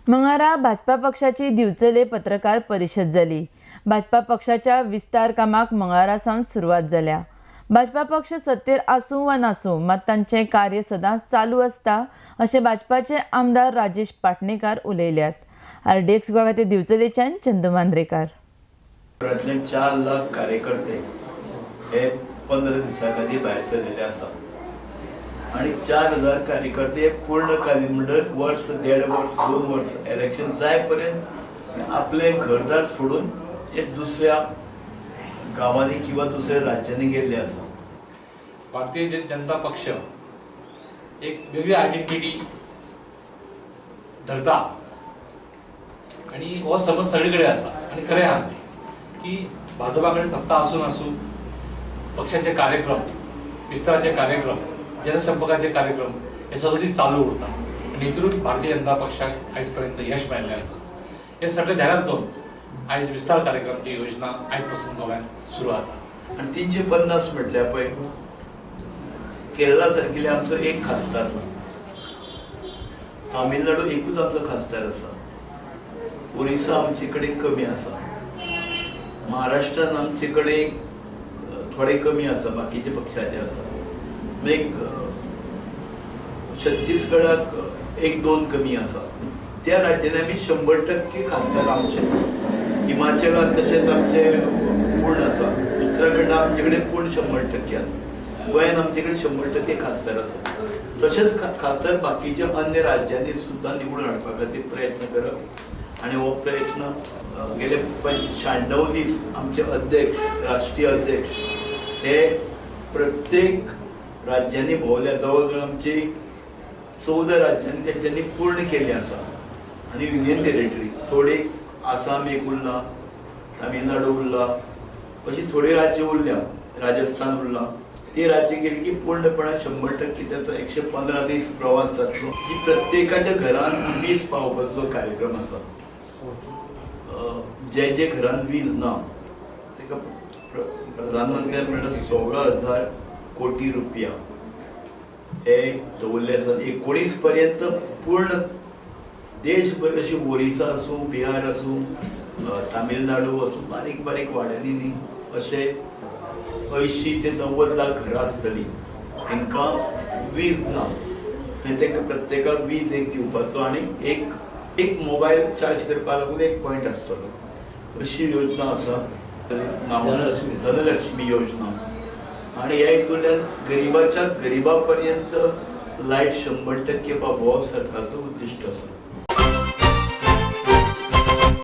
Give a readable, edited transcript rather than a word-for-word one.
मंगळारा भाजपा पक्षाची दिवचले पत्रकार परिशद जाली. भाजपा पक्षाच्या विस्तार कामाक मंगळारा सावन सुरवात जाल्या. भाजपा पक्ष सत्तेर आसूं वा नासूं मात तांचें कार्य सदांच चालू आसता अशें भाजपाचे आमदार राजेश पाटणेकार उलयल्यात. आरडीएक्स गोवा खातीर दिवचलेच्यान चंदू मांद्रेकार. 4 लाख कार्यकर्ते हे 15 दिसां खातीर भायर सरलेले आसा आनी 4000 कार्यकर्ते पूर्णकालीन म्हणल्यार वर्स, 1.5 वर्स, 2 वर्स इलेक्शन जाय पर्यंत आपले घरदार सोडून एक दुसऱ्या गांवांनी किंवा दुसऱ्या राज्यांनी गेल्ले आसा. भारतीय जनता पक्ष एक वेगळी आयडेंटिटी धरता आनी हो समज सगळे कडेन आसा आनी खरें आहा तें की भाजपा कडेन सत्ता आसून आसूं पक्षाचे कार्यक्रम, विस्ताराचे कार्यक्रम, जनसंपर्काचे कार्यक्रम हे सदोदीत चालू उरता आनी हितूनच भारतीय जनता पक्षाक आयज पर्यंत यश मेळिल्लें आसा. हे सगळें ध्यानात दवरून आयज विस्तार कार्यक्रमची योजना आयज पासून गोव्यान सुरू आसा. आनी 350 म्हटल्यार पळय केरळा सारकिल्ले आमचो एक खासदार ना, तामिळनाडू एकूच आमचो खासदार आसा, ओरिसा आमचे कडेन कमी आसा, महाराष्ट्रान आमचे कडेन थोडे कमी आसा, बाकीचे पक्षाचे आसा, एक छत्तीसगडाक 1-2 कमी आसा. त्या राज्यांनी आमी 100% खासदार आमचे, हिमाचलात तशेंच आमचे पूर्ण आसा, उत्तराखंडात आमचे कडेन पूर्ण 100% आसा, गोंयांत आमचे कडेन 100% खासदार आसा. तशेंच खासदार बाकीच्या अन्य राज्यांनी सुद्दां निवडून हाडपा खातीर प्रयत्न करप आनी हो प्रयत्न गेले 96 दीस आमचे अध्यक्ष, राष्ट्रीय अध्यक्ष हे प्रत्येक राज्यांनी भोंवल्या. जवळ जवळ आमची 14 राज्यांनी तेंच्यांनी पूर्ण केल्ली आसा आनी युनियन टेरिटरी थोडी आसाम एक उरला, तामिळनाडू उरला, अशी थोडी राज्य उरल्या, राजस्थान उरला. ते राज्य गेली की पूर्णपणान 100% त्याचो 115 दीस प्रवास जातलो. ही प्रत्येकाच्या घरान वीज पावोवपाचो कार्यक्रम आसा. जे जे घरान वीज ना ताका प्रधानमंत्र्यान म्हणल्यार 16,000 कोटी रुपया हे दवरले आसात. 19 पर्यंत पूर्ण देशभर अशी ओरिसा आसूं, बिहार आसूं, तामिळनाडू आसूं, बारीक बारीक वाड्यांनी न्ही अशे 80 ते 90 लाख घरां आसतलीं हेंकां वीज ना, थंय तांकां प्रत्येकाक वीज एक दिवपाचो आनी एक मोबायल चार्ज करपाक लागून एक पॉयंट आसतलो अशी योजना आसा, धनलक्ष्मी योजना. आनी ह्या हितूंतल्यान गरिबाच्या गरिबा पर्यंत लायट 100% पावोवप सरकारचो उद्दिश्ट आसा.